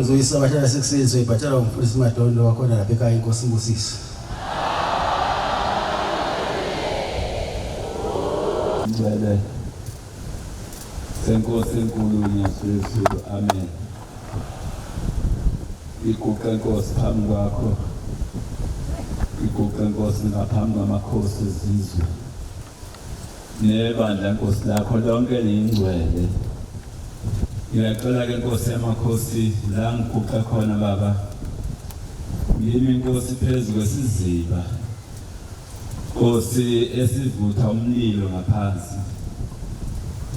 Inkonzo yeSabatha lasekuseni soyibhadalwa ngumfundisi Madondo wakhona lapha ekhaya. Inkosi imbusise. Ngcwele senkosi enkulu uNyazi lwezulu. Amen. Iguqe Nkosi phambi kwakho, iguqe Nkosi ngaphambi kwamakhosi ezizwe nebandla Nkosi lakho lonke liyingcwele. Ngiyacela ke Nkosi yamakhosi, la ngiguqe khona Baba, ngimi Nkosi phezu kwesiziba Nkosi esivutha umlilo ngaphansi.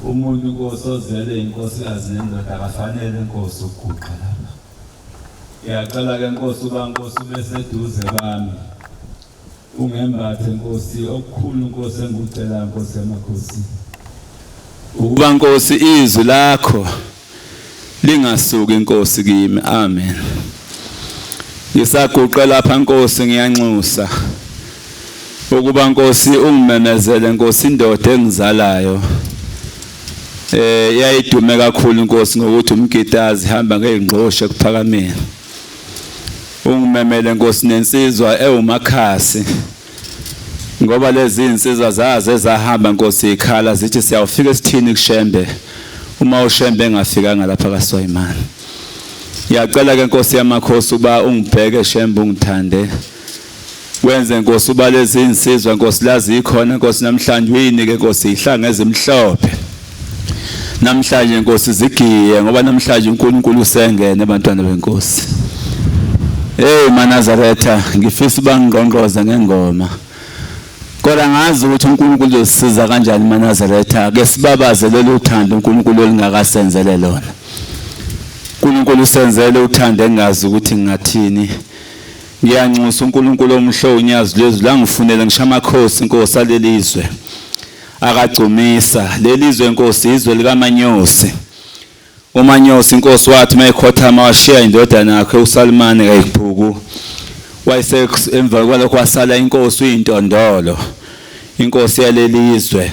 Umuntu Nkosi ozele inkosikazi nendoda akafanele Nkosi ukuguqa lapha. Ngiyacela ke Nkosi uba Nkosi ube seduze kwami, ungembathe Nkosi okukhulu Nkosi engikucela Nkosi yamakhosi, ukuba Nkosi izwi lakho lingasuki Nkosi kimi. Amen. Ngisaguqe lapha Nkosi, ngiyanxusa ukuba Nkosi ungimemezele Nkosi indoda engizalayo, yayidume kakhulu Nkosi ngokuthi umgitazi hamba ngeyingqoshe ekuphakameni. Ungimemele Nkosi nensizwa ewumakhasi, ngoba lezi insizwa zaze zahamba Nkosi ikhala zithi siyawufika esithini kuShembe uma uShembe engafikanga lapha kaSwayimane. Ngiyacela ke Nkosi yamakhosi uba ungibheke Shembe, ungithande, wenze Nkosi uba lezi insizwa Nkosi lazi ikhona Nkosi namhlanje, uyinike Nkosi ihlanga ezimhlophe namhlanje Nkosi, zigiye, ngoba namhlanje uNkulunkulu usengene abantwana benkosi. Hey maNazaretha, ngifisa uba ngingqongqoze ngengoma, kodwa ngazi ukuthi uNkulunkulu uzosisiza kanjani. MaNazaretha, ke sibabaze lolu thando uNkulunkulu olungakasenzele lona. uNkulunkulu usenzele uthando engazi ukuthi ngingathini. Ngiyanxusa uNkulunkulu omuhle uNyazi lwezulu angifunele ngisho amakhosi Nkosi alelizwe akagcumisa lelizwe Nkosi, izwe likaManyosi. UManyosi inkosi wathi mayekhothama washiya indodana yakhe uSalimane kayibhuku, wayese emva kwalokho wasala inkosi uyintondolo, inkosi yalelizwe.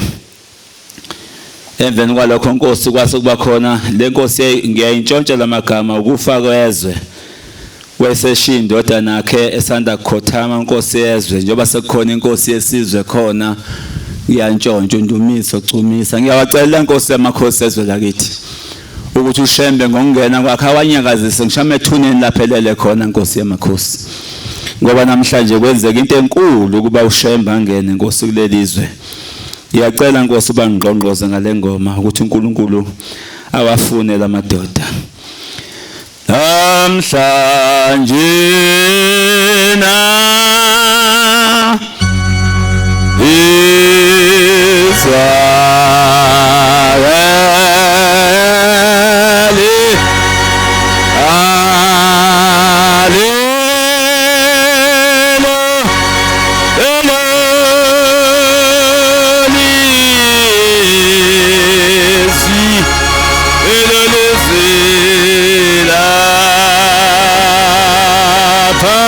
Emveni kwalokho Nkosi kwase kuba khona le nkosi, ngiyayintshontsha lamagama, ukufa kwezwe, weseshiya indodana yakhe esanda kukhothama inkosi yezwe. Njengoba sekukhona inkosi yesizwe khona, ngiyantshontsha uNdumiso Chumisa. Ngiyawacela inkosi yamakhosi ezwe lakithi ukuthi uShembe ngokungena kwakhe awanyakazise ngisho amethuneni laphelele khona, Nkosi yamakhosi, ngoba namhlanje kwenzeka into enkulu ukuba uShembe angene Nkosi kulelizwe. Ngiyacela Nkosi uba ngingqongqoze ngale ngoma ukuthi uNkulunkulu awafune lamadoda namhlanje na Israeli Alelo elolizwi lapha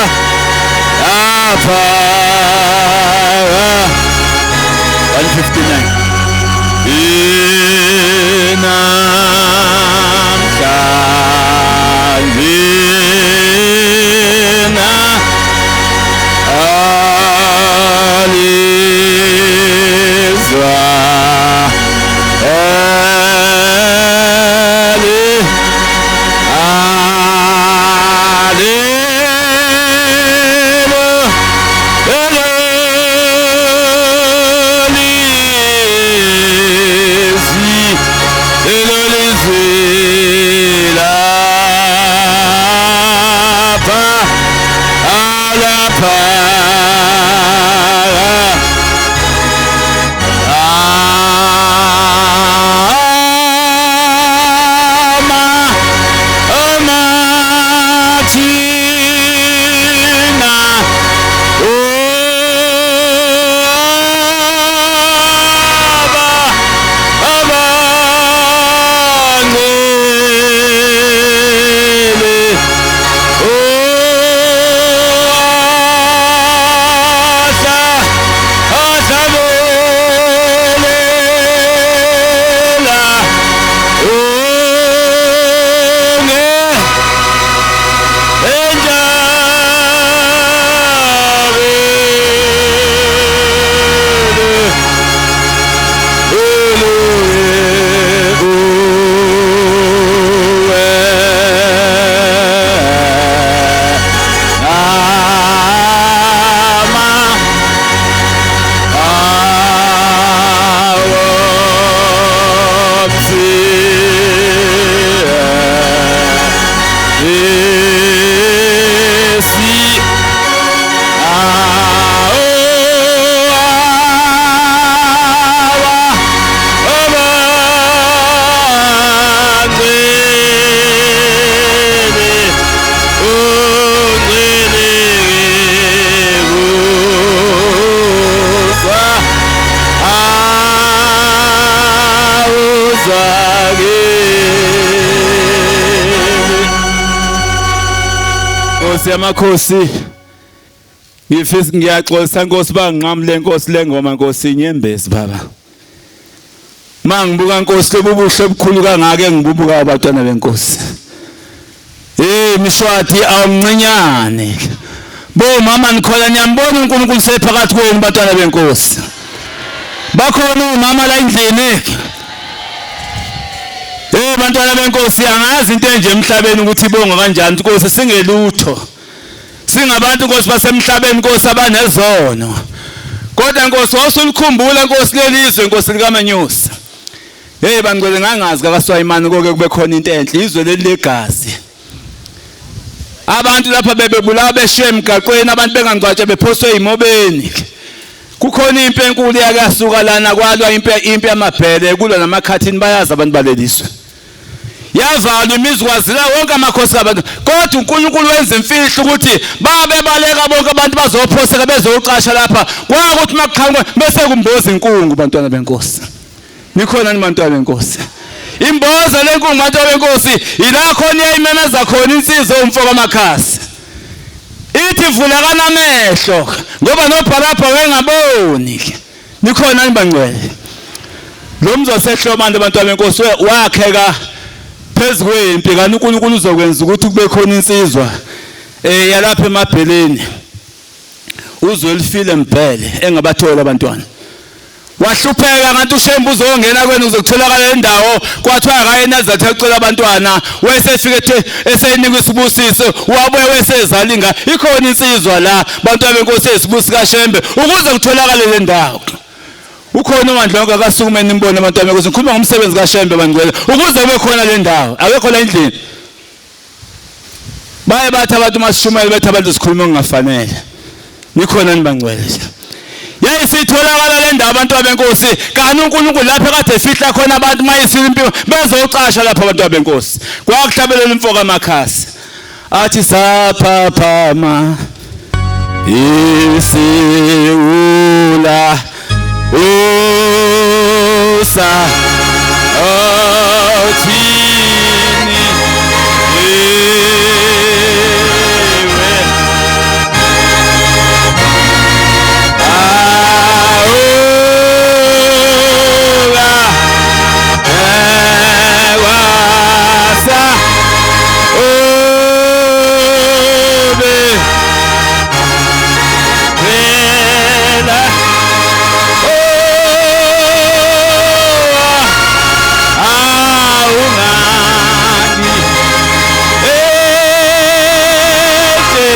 lapha 159 inamhlanje na alizwa eli alelo elolizwi elolizwi lapha alapha. Ama amathina aba abangcwele. Nkosi yamakhosi, ngifisa ngiyaxolisa Nkosi banginqamule Nkosi lengoma Nkosi inyembezi baba. Mangibuka Nkosi lobu buhle obukhulu kangaka engibubuka abantwana benkosi. Hey Mshwati awumncinyane. Bo mama nikhona niyambona uNkulunkulu sephakathi kwenu bantwana benkosi. Bakhona omama la endlini. Hey bantwana benkosi angazi into enje emhlabeni ukuthi ibonga kanjani Nkosi singelutho. Singabantu Nkosi basemhlabeni Nkosi abanezono. Kodwa Nkosi wawusulikhumbula Nkosi lelizwe Nkosi likaManyusa. Hey bangcwele ngangazi kaSwayimani koke kube khona into enhle izwe leli legazi. Abantu lapha bebebulawa beshiye emgaqweni abantu bengangcwatshwa bephoswe imobeni. Kukhona impi enkulu yake yasuka lana kwalwa impi impi yamabhele kulwa namakhathini bayazi abantu baleliswe. Yavalwa imizi kwazila wonke amakhosi abantu kodwa uNkulunkulu wenza imfihlo ukuthi babebaleka bonke abantu bazophoseka bezoqasha lapha kwakuthi makuqhamuka bese kumboza inkungu bantwana benkosi. Nikhona ni bantwana benkosi. Imboza lenkungu bantwana benkosi ila khona iyayimemeza khona insizwa umfo kaMakhasi. Ithi vulakana amehlo ngoba nobhalabha wengaboni. Nikhona ni bangcwele. Lo mzi waseHlomane bantwana benkosi wakheka phezu kwempi kanti uNkulunkulu uzokwenza ukuthi kube khona insizwa eh yalapha emabheleni. Uzwe lifile mbhele engabathola abantwana. Wahlupheka ngathi uShembe uzongena kwena uzokutholakala lendawo kwathiwa akaye eNazaretha ucela abantwana wesefike ethe eseyinikwa isibusiso wabuye wesezala inga ikhona insizwa la bantwana benkosi esibusi kaShembe ukuze kutholakale le ndawo. Ukhona uMandlonke akasukume nimbone abantwana benkosi ngikhuluma ngomsebenzi kaShembe bangcwele ukuze kube khona le ndawo akekho la endlini. Baye bathi abantu masishumayela bethi abantu sikhuluma okungafanele. Nikhona nibangcwele. Yayisitholakala le ndaba abantu abenkosi kanti uNkulunkulu lapho kade efihla khona abantu mayisile impilo bezocasha lapho abantu abenkosi. Kwakuhlabelela umfo kaMakhasi. Athi saphaphama isiwula usa othini ewe aola ewasa obe Vela awungani etshe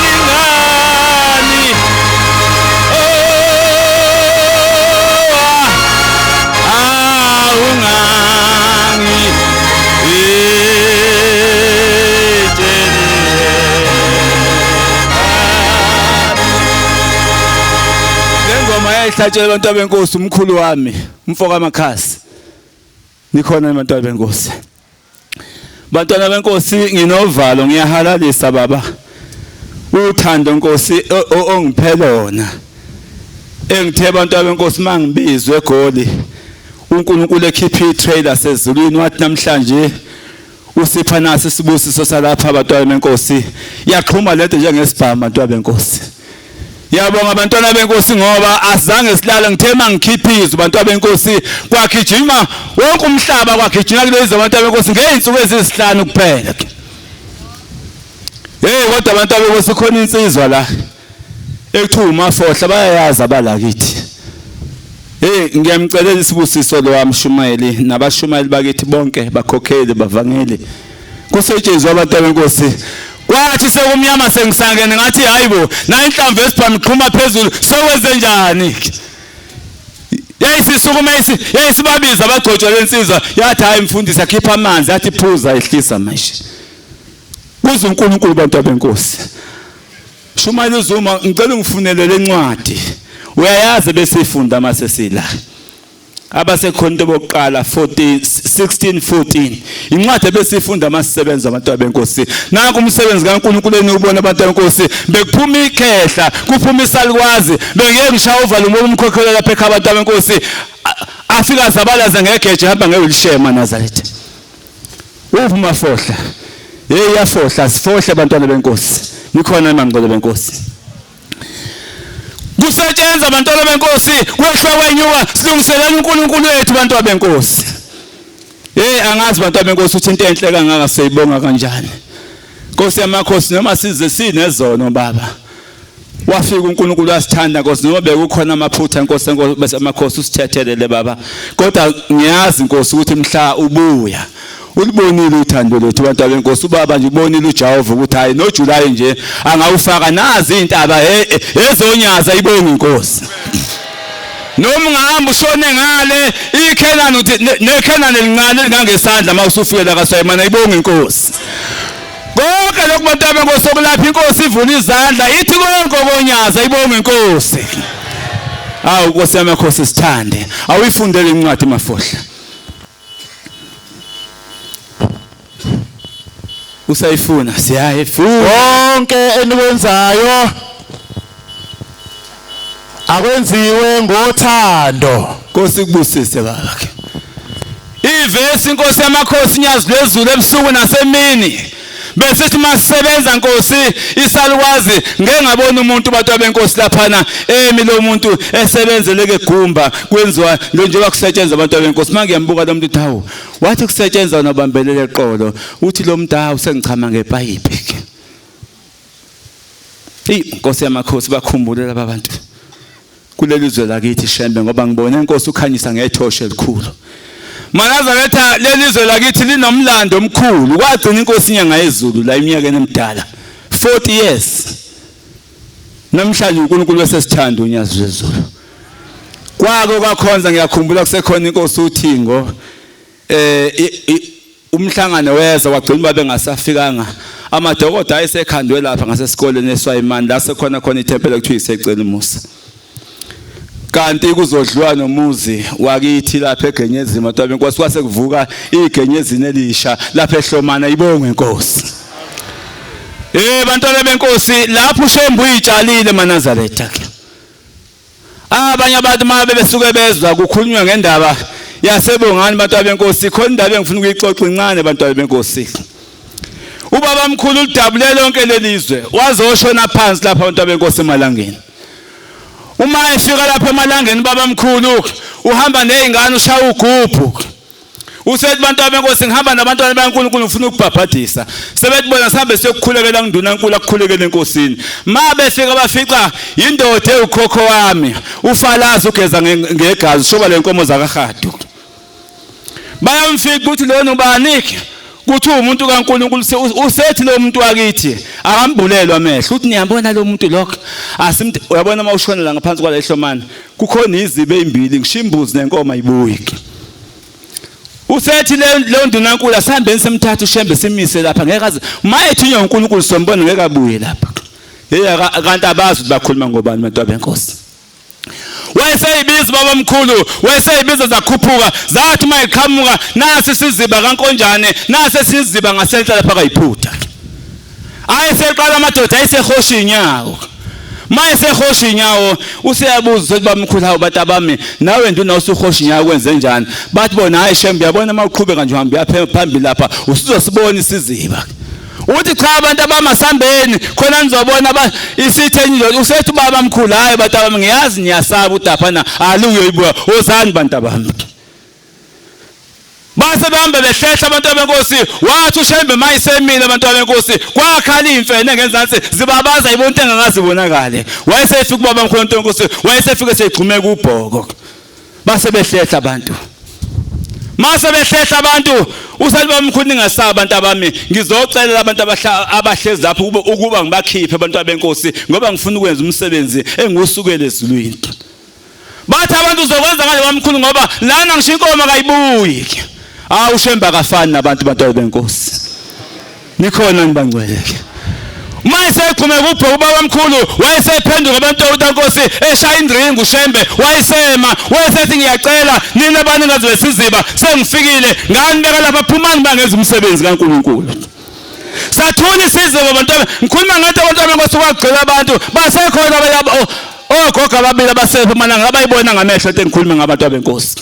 elingani awungani etshe. Le ngoma yayihlatshelwa abantu benkosi umkhulu wami umfo kaMakhasi. Nikhona abantu benkosi. Bantwana benkosi nginovalo ngiyahalalisa baba. Uthando Nkosi ongiphe lona. Engithe abantu benkosi mangibizwe eGoli uNkulunkulu ekhipha itrailer sezulwini wathi namhlanje usipha nasi isibusiso salapha abantwana benkosi. Yaqhuma lento njengesibhamu abantwana benkosi. Ngiyabonga abantwana benkosi ngoba azange silale ngithe mangikhiphizwe abantwana benkosi kwagijima wonke umhlaba kwagijima kulezi abantwana benkosi ngeyinsuku ezisihlanu kuphela. Hey kodwa abantwana benkosi khona insizwa la ekuthiwa uMafohla bayayazi abalakithi. Hey ngiyamcelela isibusiso lo wamshumayeli nabashumayeli bakithi bonke bakhokheli bavangeli. Kusetshenzwa abantu benkosi. Kwathi sekumnyama sengisangene ngathi hayibo na inhlamvu esibhamu iqhuma phezulu sokwenze njani? Yayisisukume yayisibabiza abagcotshwa lensizwa yathi hayi mfundisi akhipha amanzi yathi phuza ehlisa manje. Kuze uNkulunkulu bantu benkosi. Shumayela uZuma ngicela ungifunele lencwadi. Uyayazi bese ifunda mase sila. Abasekhonto bokuqala 14 16 14 incwadi ebesifunda masisebenza abantu benkosi. Nanku umsebenzi kaNkulunkulu eniwubona abantu benkosi bekuphuma ikhehla kuphuma isalukwazi bengeke ngishaya uvalo ngoba umkhokhelo lapha ekhaya abantu benkosi afika zabalaza ngegeje hamba ngewheelchair maNazaretha. Uphi Mafohla? Hey, yafohla, sifohle abantwana benkosi. Nikhona emangcwele benkosi. Kusetshenzwa bantwana benkosi, kwehlwa kwenyuka, silungiselela uNkulunkulu wethu bantwana benkosi. Hey, angazi bantwana benkosi ukuthi into enhle kangaka siyibonga kanjani. Nkosi yamakhosi, noma size sinezono baba. Wafika uNkulunkulu wasithanda Nkosi, noma bekukhona amaphutha Nkosi bese amakhosi usithethelele baba. Kodwa ngiyazi Nkosi ukuthi mhla ubuya ulibonile uthando lethu abantu benkosi. Ubaba nje ubonile uJehova ukuthi hayi no July nje angawufaka nazi intaba ezonyaza ibonga inkosi. Noma ungahamba ushone ngale iKhenani uthi neKhenani elincane lingangesandla mawusufika kaSwayimana ibonga inkosi. Konke lokhu bantu benkosi okulapha inkosi ivula izandla ithi konke okonyaza ibonga inkosi. Awu Nkosi yamakhosi sithande. Awuyifundele incwadi mafohla. Usayifuna siyayifuna. Konke enikwenzayo akwenziwe ngothando. Nkosi kubusise baba. Ivesi inkosi yamakhosi inyazi lwezulu ebusuku nasemini. Besithi masisebenza Nkosi isalukwazi ngeke ngabona umuntu bantu benkosi laphana emi lo muntu esebenzeleke gumba kwenziwa njengoba kusetshenzwa abantu benkosi. Manje ngiyambuka lo muntu hawu wathi kusetshenzwa nobambelele eqolo uthi lo muntu hawu sengichama ngepayipi. Inkosi yamakhosi bakhumbule laba bantu kuleli zwe lakithi Shembe, ngoba ngibone inkosi ukhanyisa ngethoshe elikhulu. Manazaretha leli zwe lakithi linomlando omkhulu. Kwagcina inkosi inyanga yezulu la iminyakeni emidala 40 years. Namhlanje uNkulunkulu wesesithanda unyazi lwezulu. Kwako kwakhonza ngiyakhumbula kusekhona inkosi uThingo umhlangano weza wagcina babe ngasafikanga amadokoda ayesekhandwe lapha ngasesikoleni eSwayimani la sekhona khona ithempeli ekuthiwa isecela umusa. Kanti kuzodliwa nomuzi wakithi lapha eGenyezini bantu benkosi, kwase kuvuka iGenyezini elisha lapha eHlomana ibongwe inkosi. Bantwana benkosi lapho uShembe uyitshalile maNazaretha ke. Abanye abantu mabe besuke bezwa kukhulunywa ngendaba yasebongani bantwana benkosi, khona indaba engifuna ukuyixoxa incane bantwana benkosi. Ubaba mkhulu ulidabule lonke lelizwe wazoshona phansi lapha bantwana benkosi emalangeni. Uma efika lapha emalangeni baba mkhulu uhamba nezingane ushaya ugubhu. Usethi bantwana benkosi ngihamba nabantwana baNkulunkulu ngifuna ukubhabhadisa. Sebethi bona sihambe siyokukhulekela kuNdunankulu akukhulekele enkosini. Ma befika bafica indoda ewukhokho wami ufalaza ugeza ngegazi shoba lenkomo zakaHadu. Bayamfika ukuthi lona ubani? Kuthi umuntu kaNkulunkulu usethi lo muntu wakithi akambulelwa amehlo. Uthi niyabona lo muntu lokho asimthi uyabona uma ushona la ngaphansi kwale hlomana kukhona izibe ezimbili ngisho imbuzi nenkomo ayibuyi. Usethi le ndunankulu asihambeni simthathe uShembe simise lapha ngeke aze mayethunywa uNkulunkulu sombona ngeke abuye lapha. Hey kanti abazi ukuthi bakhuluma ngobani bantu benkosi. Wayeseyibiza baba mkhulu, wayeseyibiza zakhuphuka zathi mayiqhamuka nasi siziba kaNkonjane, nasi siziba ngasenhla lapha kayiphutha. Ayeseqala amadoda ayesehosha inyawo. Mayesehosha inyawo useyabuza ukuthi bamkhulu hawo bantu abami nawe nduna usuhosha inyawo kwenze njani? Bathi bona hayi Shembe uyabona mawuqhubeka nje uhamba uyaphe phambili lapha usuzosibona isiziba. Uthi cha abantu abamasambeni khona nizobona isithe nje usethi baba mkhulu hayi bantu abami ngiyazi niyasaba udapha na aluyoyibuka ozani bantu abami. Base bahamba behlehla abantu benkosi wathi uShembe mayisemile abantu benkosi kwakhala imfene ngenzansi zibabaza ibonto engakazibonakale. Wayesefika ubaba mkhulu wenkosi wayesefika seyigxume kubhoko. Base behlehla abantu. Mase behlehla abantu usathi bamkhulu ningasaba abantu abami ngizocela abantu abahlezi lapho ukuba ngibakhiphe abantu abenkosi ngoba ngifuna ukwenza umsebenzi engusukele ezulwini. Bathi abantu uzokwenza ngale bamkhulu ngoba lana ngisho inkomo kayibuyi. Hawu uShembe akafani nabantu bantu benkosi. Nikhona nibangcweleke. Mayesegxume kubhoko ubaba mkhulu wayesephenduka abantu benkosi eshaya indringi uShembe wayesema wayesethi ngiyacela nina abanikazi besiziba sengifikile nganibeka lapha phumani bangenza umsebenzi kaNkulunkulu. Sathula isiziba abantu ngikhuluma ngathi abantu benkosi kwagcwele abantu basekhona abayabo ogogo ababili abasepha amalanga abayibona ngamehlo into engikhuluma ngabantu abenkosi.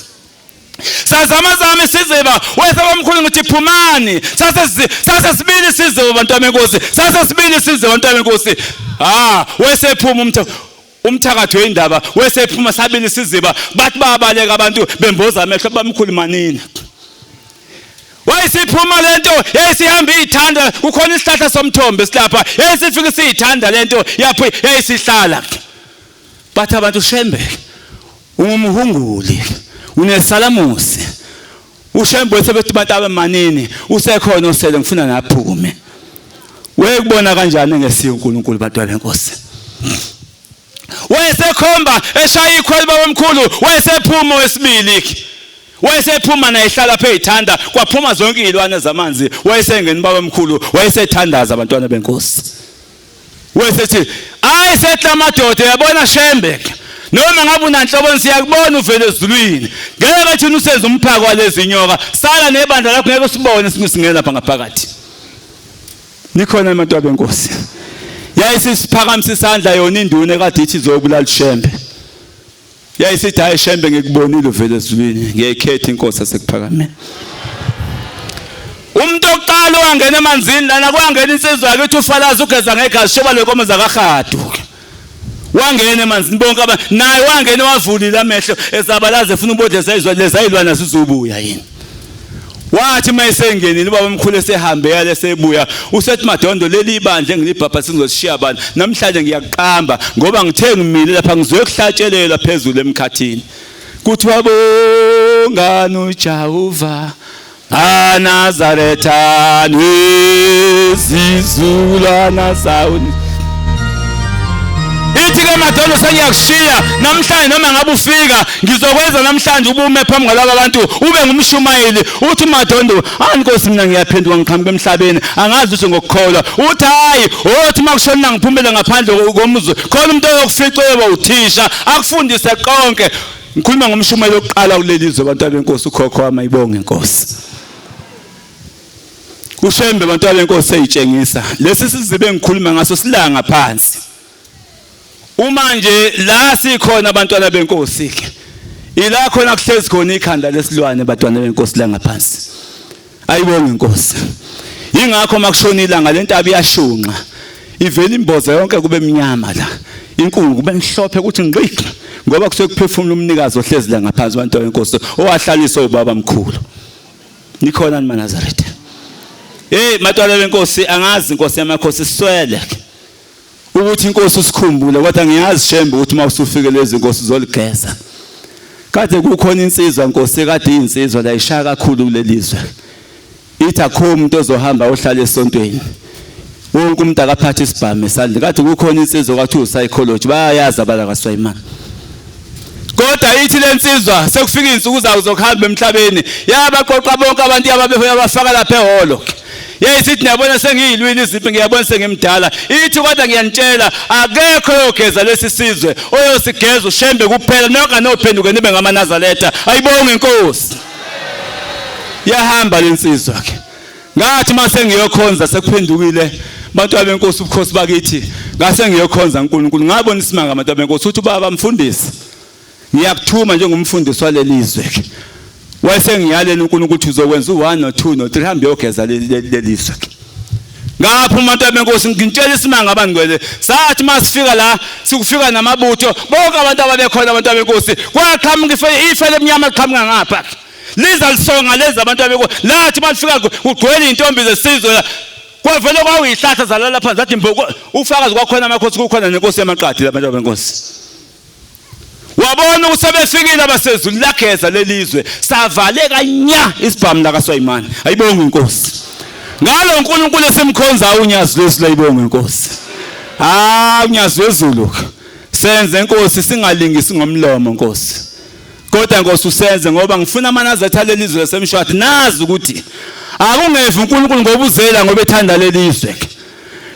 Sazamazama isiziba wesaba omkhulu ngithi phumani. Sase sase sibili isiziba bantu benkosi. Sase sibili isiziba bantu benkosi. Ah, wesephuma umthe umthakathi wendaba wesephuma sabili isiziba bathi babaleka abantu bemboza amehlo bamkhulu manini. Wayisiphuma lento yayisihamba iyithanda kukhona isihlahla somthombe silapha yayisifika siyithanda lento yapho yayisihlala. Bathi abantu shembe ungumhunguli unesalamusi ushembe wesebethi abantu abamanini usekhona osele ngifuna naphume wekubona kanjani ngesiyo uNkulunkulu bantwana benkosi wayesekhomba eshaya ikhweli babamkhulu wayesephuma wesibili wayesephuma naye ehlala phe ithanda kwaphuma zonke izilwane zamanzi wayesengena babamkhulu wayesethandaza abantwana benkosi Wesethi ayi sehla amadoda yabona shembe noma ngabe unanhloboni siyakubona uvele ezulwini ngeke thina usenze umphako walezi nyoka sala nebandla lakho ngeke usibone singena lapha ngaphakathi nikhona ematwa benkosi yayisisiphakamisa isandla yona induna ekade ithi izobulala ushembe Yayisithi hayi Shembe ngikubonile uvele ezulwini ngiyayikhetha inkosi yasekuphakameni. Umuntu oqala wangena emanzini lana kwangena insizwa yakithi ufalaza ugeza ngegazi shoba lenkomo zakahadu. Wangena emanzini bonke abantu naye wangena wavulile amehlo ezabalaza efuna ubodle sezwa lezayilwana zizobuya yini. Wathi uma esengenile ubaba omkhulu esehambe yale sebuya usethi Madondo leli ibandla engilibhabha singolishiya abantu namhlanje ngiyakuqamba ngoba ngithe ngimile lapha ngizoyokuhlatshelelwa phezulu emkhathini kuthiwa bongani uJehova aNazaretha nezizukulwana zawo ithi ke madoda sengiyakushiya namhlanje noma ngabe ufika ngizokwenza namhlanje ubume phambi kwalaba bantu ube ngumshumayeli uthi madondo hayi nkosi mina ngiyaphenduka ngiqhamuka emhlabeni angazi ukuthi ngokukholwa uthi hayi othi makushona ngiphumele ngaphandle komuzi khona umuntu oyokufica oyoba uthisha akufundise konke ngikhuluma ngomshumayeli oqala kuleli zwe abantu abenkosi ukhokho wami ayibonge inkosi uShembe bantwana benkosi eyitshengisa lesi sizibe engikhuluma ngaso silanga phansi uma nje la sikhona abantwana benkosi ke ila khona kuhlezi khona ikhanda lesilwane bantwana benkosi la ngaphansi ayibonge inkosi ingakho makushona ilanga lentaba iyashunqa ivela imboza yonke kube mnyama la inkungu kube mhlophe ukuthi ngqi ngoba kusuke kuphefumula umnikazi ohlezi la ngaphansi bantwana benkosi owahlaliswa ubaba mkhulu Nikhona ni maNazaretha. Hey matwala benkosi angazi inkosi yamakhosi siswele ukuthi inkosi usikhumbule kodwa ngiyazi shembe ukuthi uma usufike lezi inkosi uzoligeza. Kade kukhona insizwa nkosi kade insizwa la ishaya kakhulu kulelizwe. Ithi akho umuntu ozohamba ohlala esontweni. Wonke umuntu akaphathe isibhamu esandleni. Kade kukhona insizwa kwathiwa psychology bayayazi abala kaSwayimana. Kodwa ithi lensizwa sekufika izinsuku zawo zokuhamba emhlabeni yabaqoqa bonke abantu yabafaka lapha ehholo. Yayisithi niyabona sengiyilwile izimpi ngiyabona sengimdala. Ithi kodwa ngiyanitshela akekho oyogeza lesi sizwe oyosigeza uShembe kuphela nonke anophenduke nibe ngamaNazaretha. Ayibonge inkosi. Yahamba lensizwa ke. Ngathi mase ngiyokhonza sekuphendukile bantu abenkosi ubukhosi bakithi ngase ngiyokhonza uNkulunkulu ngabona isimanga abantu abenkosi uthi ubaba mfundisi ngiyakuthuma njengomfundisi walelizwe ke wayesengiyalela uNkulunkulu ukuthi uzokwenza u1 no2 no3 hambe yogeza lelizwe ke ngapha umuntu abenkosi ngintshela isimanga abangcwele sathi masifika la sikufika namabutho bonke abantu ababekhona abantu abenkosi kwaqhamuka ife ife lemnyama liqhamuka ngapha liza lisonga lezi abantu abeko lathi malifika kugcwele intombi zesizwe la kwavele kwawiyihlahla zalala phansi zathi mboko ufakazi kwakhona amakhosi kukhona nenkosi yamaqadi labantu abenkosi wabona ukuthi sebefikile abasezulu lageza lelizwe savaleka nya isibhamu la kaSwayimane ayibonge inkosi ngalo uNkulunkulu esimkhonza unyazi lwezulu ayibonge inkosi ah unyazi lwezulu senze inkosi singalingisi ngomlomo nkosi Kodwa Nkosi usenze ngoba ngifuna amaNazaretha lelizwe lasemshwadi nazi ukuthi akungevi uNkulunkulu ngoba uzela ngoba ethanda lelizwe.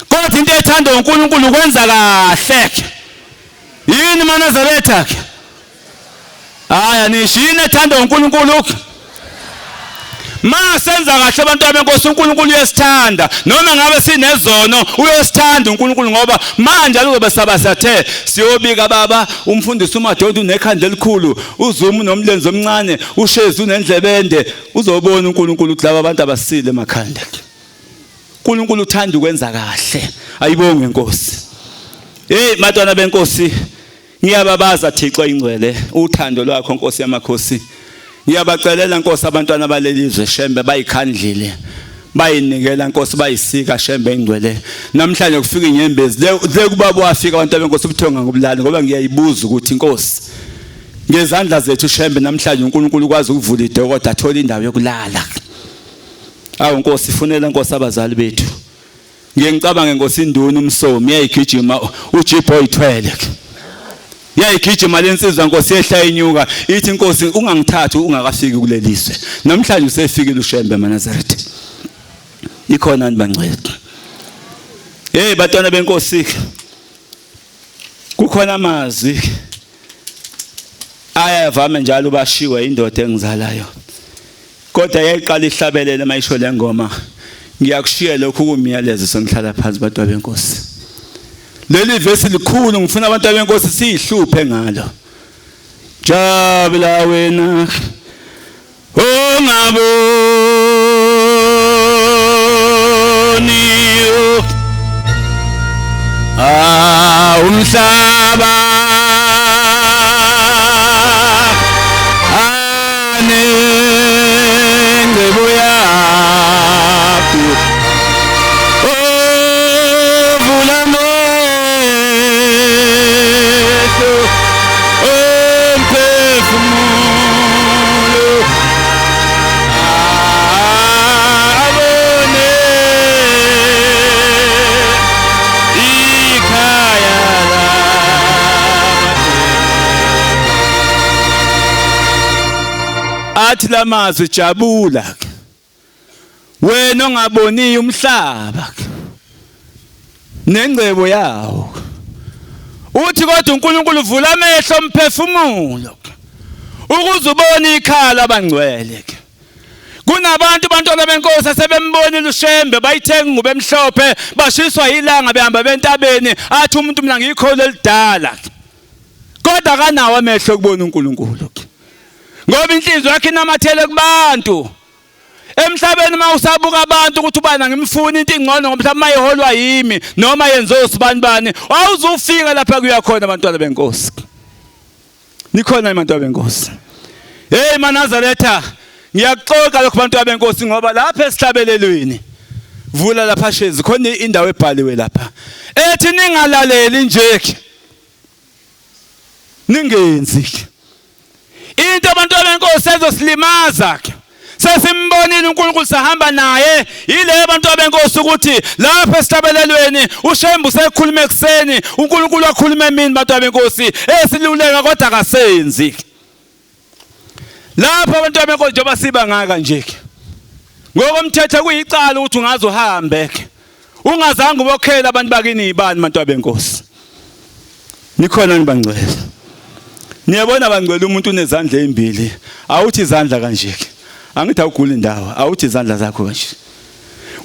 Kodwa into ethandwa uNkulunkulu ukwenza kahle. Yini maNazaretha ke? Haya nisho yini ethandwa uNkulunkulu? Masenza kahle abantu benkosi, uNkulunkulu uyasithanda. Noma ngabe sinezono uyosithanda uNkulunkulu, ngoba manje aluzobe sabasathe siyobika baba umfundisi uMadoda unekhanda elikhulu, uZuma unomlenze omncane, uShezi unendlebe ende. Uzobona uNkulunkulu ukuthi laba abantu abasile emakhanda. uNkulunkulu uthanda ukwenza kahle. Ayibonge Nkosi. Hey matwana benkosi, ngiyababaza Thixo ingcwele uthando lwakho Nkosi yamakhosi. Ngiyabacelela Nkosi abantwana balelizwe Shembe bayikhandlile, bayinikela Nkosi, bayisika Shembe ingcwele. Namhlanje kufika inyembezi le kubaba wafika abantu benkosi ubuthonga ngobulali, ngoba ngiyayibuza ukuthi Nkosi ngezandla zethu Shembe namhlanje uNkulunkulu ukwazi ukuvula idokoda athola indawo yokulala. Awu Nkosi, funela Nkosi abazali bethu. Ngiye ngicabange Nkosi induna umsomi yayigijima uJibo oyithwele. Yayigijima lensizwa Nkosi yehla inyuka ithi Nkosi ungangithathi ungakafiki kulelizwe. Namhlanje usefikile uShembe maNazaretha. Ikhona ni bangcwele. Hey bantwana benkosi, kukhona amazwi ayavame njalo bashiwe indoda engizalayo, kodwa yayiqala ihlabelele mayisho le ngoma. Ngiyakushiya lokhu kumyalezo sengihlala phansi bantwana benkosi. Leli vesi likhulu, ngifuna abantu benkosi siyihluphe ngalo. Jabula wena ongaboniyo umhlaba anengcebo yakho, ovula amehlo omphefumulo abone ikhaya labantu. Athi lamazwi, jabula wena ongaboniyo umhlaba nengcebo yawo. Uthi kodwa uNkulunkulu vula amehlo omphefumulo ukuze ubone ikhala abangcwele. Kunabantu bantwana benkosi asebembonile uShembe, bayithenga ingubo emhlophe, bashiswa ilanga behamba bentabeni, athi umuntu mina ngiyikholo elidala, kodwa akanawo amehlo okubona uNkulunkulu, ngoba inhliziyo yakhe inamathele kubantu emhlabeni. Uma usabuka abantu ukuthi ubani ngimfuni into ingcono ngoba mhlawumbe mayiholwa yimi noma yenziwe usibani bani, awuzufika lapha kuya khona abantwana benkosi. Nikhona abantwana benkosi? Hey maNazaretha, ngiyakuxoxa lokho bantwana benkosi, ngoba lapha esihlabelelweni, vula lapha Shezi, khona indawo ebhaliwe lapha ethi ningalaleli nje ningenzi into abantu benkosi ezosilimaza. Sesimbonile uNkulunkulu, sahamba naye. Yile abantu benkosi ukuthi lapha esihlabelelweni uShembe usekhuluma ekuseni, uNkulunkulu wakhuluma emini bantu benkosi, esiluleka kodwa akasenzi. Lapha abantu benkosi, njengoba siba ngaka nje, ngokomthetho kuyicala ukuthi ungaze uhambe ungazange ubokhela abantu bakini ibani. Bantu benkosi, nikhona nibangcwele? Niyabona bangcwele, umuntu unezandla ezimbili, awuthi izandla kanje, angithi awuguli indawo, awuthi izandla zakho kanje.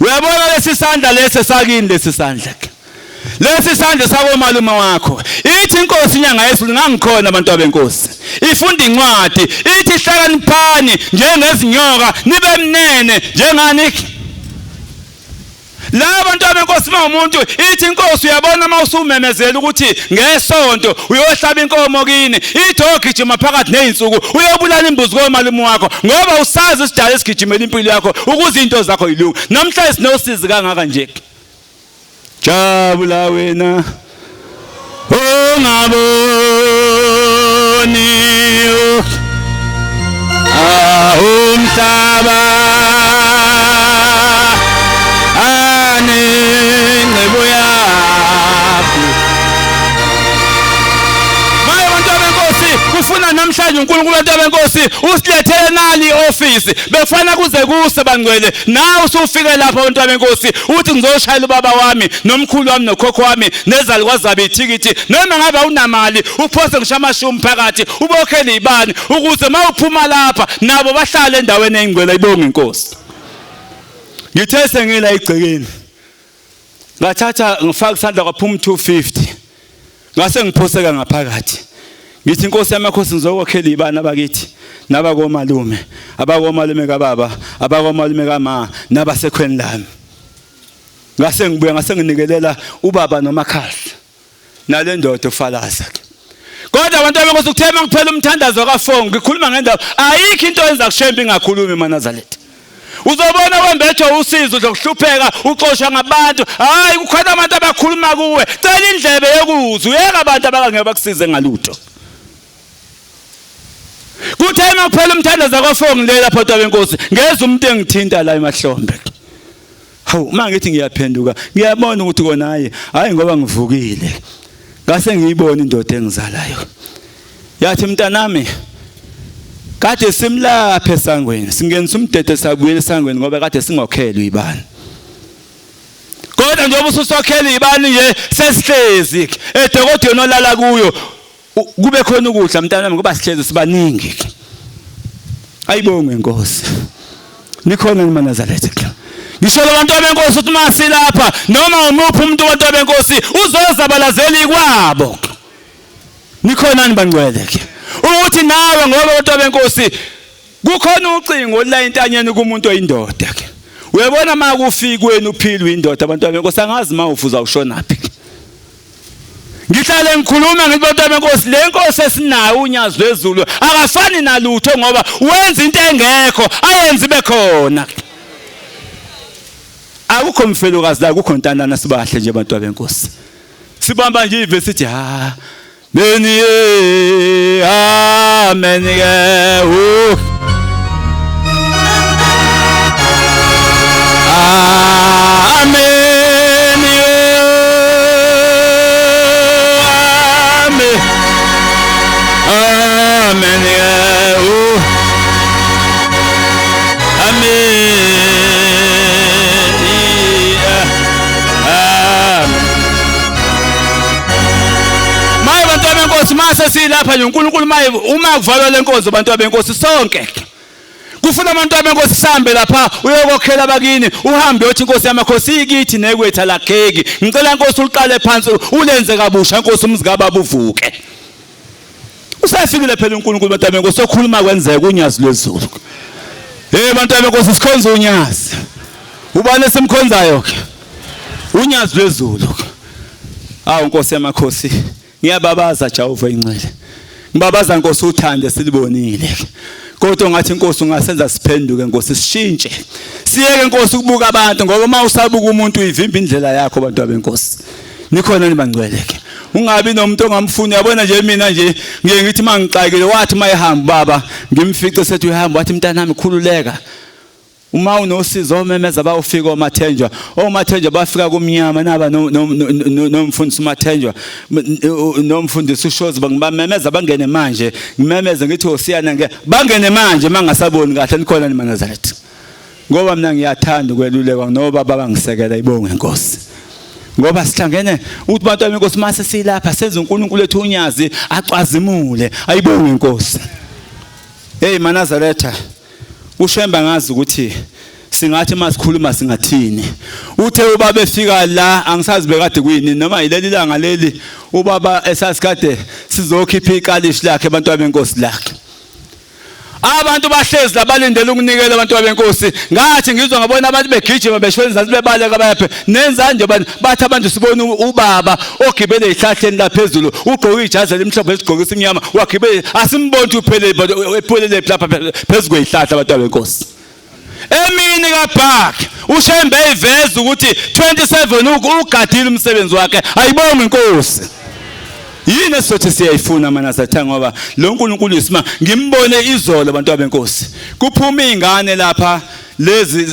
Uyabona lesi sandla lesi sakini, lesi sandla, lesi sandla sakomalume wakho. Ithi inkosi inyanga yezulu, ngangikhona abantu abenkosi ifunda incwadi, ithi hlakaniphani njengezinyoka, nibe mnene njengani. La bantu abenkosi, uma umuntu ithi inkosi uyabona uma usumemezela ukuthi ngesonto uyohlaba inkomo kini, ithi ogijima phakathi nezinsuku uyobulala imbuzi komalume wakho, ngoba usazi isidala esigijimela impilo yakho ukuze into zakho yilunge. Namhlanje sinosizi kangaka nje. Jabula wena ongaboniyo umhlaba anengcebo yakho. Maye bantu benkosi, kufuna Uma namhlanje uNkulunkulu abantu benkosi usilethele nali ioffice, befana kuze kuse bangcwele, nawe usufike lapha abantu benkosi uthi ngizoshayela ubaba wami nomkhulu wami nokhokho wami nezalukwazi zabo ithikithi, noma ngabe awunamali uphose ngisho amashumi phakathi ubokhele ibani ukuze mawuphuma lapha nabo bahlale endaweni engcwele. Ayibonge inkosi. Ngithe sengila igcekeni ngathatha ngifaka isandla kwaphuma 250, ngase ngiphoseka ngaphakathi, ngithi inkosi yamakhosi ngizokwakhela ibana bakithi nabakomalume, abakomalume kababa, abakomalume kama, nabasekhweni lami. Ngase ngibuya ngase nginikelela ubaba nomakhasi nale ndoda ufalaza. Kodwa abantu abenkosi kuthe mangiphela umthandazo ka4 ngikhuluma ngendaba, ayikho into enza kushembe ingakhulumi maNazaretha. Uzobona wembethwe usizo uzokuhlupheka uxoshwa ngabantu. Hayi, kukhona abantu abakhuluma kuwe, cela indlebe yokuzwa, uyeka abantu abangeke bakusize ngalutho. Kuthe makuphela umthandazo ka4 ngilela lapho benkosi, ngeza umuntu engithinta la emahlombe. Hawu, uma ngithi ngiyaphenduka ngiyabona ukuthi kona hayi hayi ngoba ngivukile. Ngase ngiyibona indoda engizalayo. Yathi mntanami kade simlaphe esangweni, singenisa umdede sabuyela esangweni ngoba kade singokhelwe ibani. Kodwa njengoba ususokhela ibani nje sesihlezi edokodweni olala kuyo, kube khona ukudla mntanami ngoba sihlezi sibaningi. Ayibongwe inkosi. Nikhona ni maNazaretha. Ngisho abantu benkosi ukuthi masilapha noma umuphi umuntu wabantu benkosi uzozabalazela ikwabo. Nikhona ni bangcwele ke. Ukuthi nawe ngoba abantu benkosi kukhona ucingo olula entanyeni kumuntu oyindoda ke. Uyabona makufikweni uphilwe indoda abantu benkosi angazi mawufuza ushonaphi. Ngihlale ngikhuluma ngithi bantu benkosi, le nkosi esinayo unyazi lwezulu akafani nalutho ngoba wenza into engekho ayenze ibe khona. Akukho mfelokazi la, akukho ntandana, sibahle nje abantu benkosi. Sibamba nje ivesi sithi ha meni amen ke u amen amen amen u amen amen. Maye bantu benkosi, mase silapha nje uNkulunkulu maye uma kuvalwa lenkonzo bantu benkosi sonke kufuna abantu benkosi sihambe lapha uyokokhela bakini, uhambe uyothi inkosi yamakhosi ikithi nekwetha lakheki, ngicela inkosi uliqale phansi ulenze kabusha inkosi umzi kababa uvuke. Usefikile phela uNkulunkulu bantu benkosi okhuluma kwenzeka unyazi lwezulu. Hey bantu benkosi sikhonza unyazi. Ubani esimkhonzayo ke? Unyazi lwezulu. Awu Nkosi yamakhosi, ngiyababaza Jehova ingcwele. Ngibabaza Nkosi uthande silibonile. Kodwa ngathi Nkosi ungasenza siphenduke Nkosi sishintshe. Siyeke Nkosi ukubuka abantu ngoba uma usabuka umuntu uyivimba indlela yakho bantu abenkosi. Nikhona nibangcwele ke. Ungabi nomuntu ongamfuni, yabona nje mina nje ngiye ngithi mangixakile wathi mayehamba baba ngimfice sethi uyahamba wathi mntanami khululeka. Uma unosizo omemeza bawufika omathenjwa, omathenjwa bafika kumnyama naba nomfundisi umathenjwa nomfundisi ushozi bangibamemeza bangene manje, ngimemeze ngithi osiyana nge bangene manje mangasaboni kahle. Nikhona ni maNazaretha. Ngoba mina ngiyathanda ukwelulekwa nobaba bangisekela, ibonge inkosi. Ngoba sihlangene ukuthi bantu benkosi mase silapha senze uNkulunkulu ethu unyazi acwazimule, ayibonge inkosi. Hey maNazaretha, uShemba ngazi ukuthi singathi masikhuluma singathini. Uthe ubaba efika la angisazi bekade kuyini noma yileli langa leli ubaba esasikade sizokhipha ikalishi lakhe abantu benkosi lakhe. Abantu bahlezi labalindele ukunikela abantu benkosi. Ngathi ngizwa ngabona abantu begijima beshona izansi bebaleka bayaphe. Nenza nje abantu bathi abantu sibona ubaba ogibele ezihlahleni la phezulu ugqoke ijazi elimhlophe esigqokisa imnyama wagibele asimboni uphele ephelele lapha phezulu kwezihlahla abantu benkosi. Emini kaBhak uShembe iveza ukuthi 27 ugadile umsebenzi wakhe, ayibonge inkosi. Yini esizothi siyayifuna maNazaretha ngoba lo nkulunkulu isima ngimbone izolo abantu abenkosi kuphuma izingane lapha lezi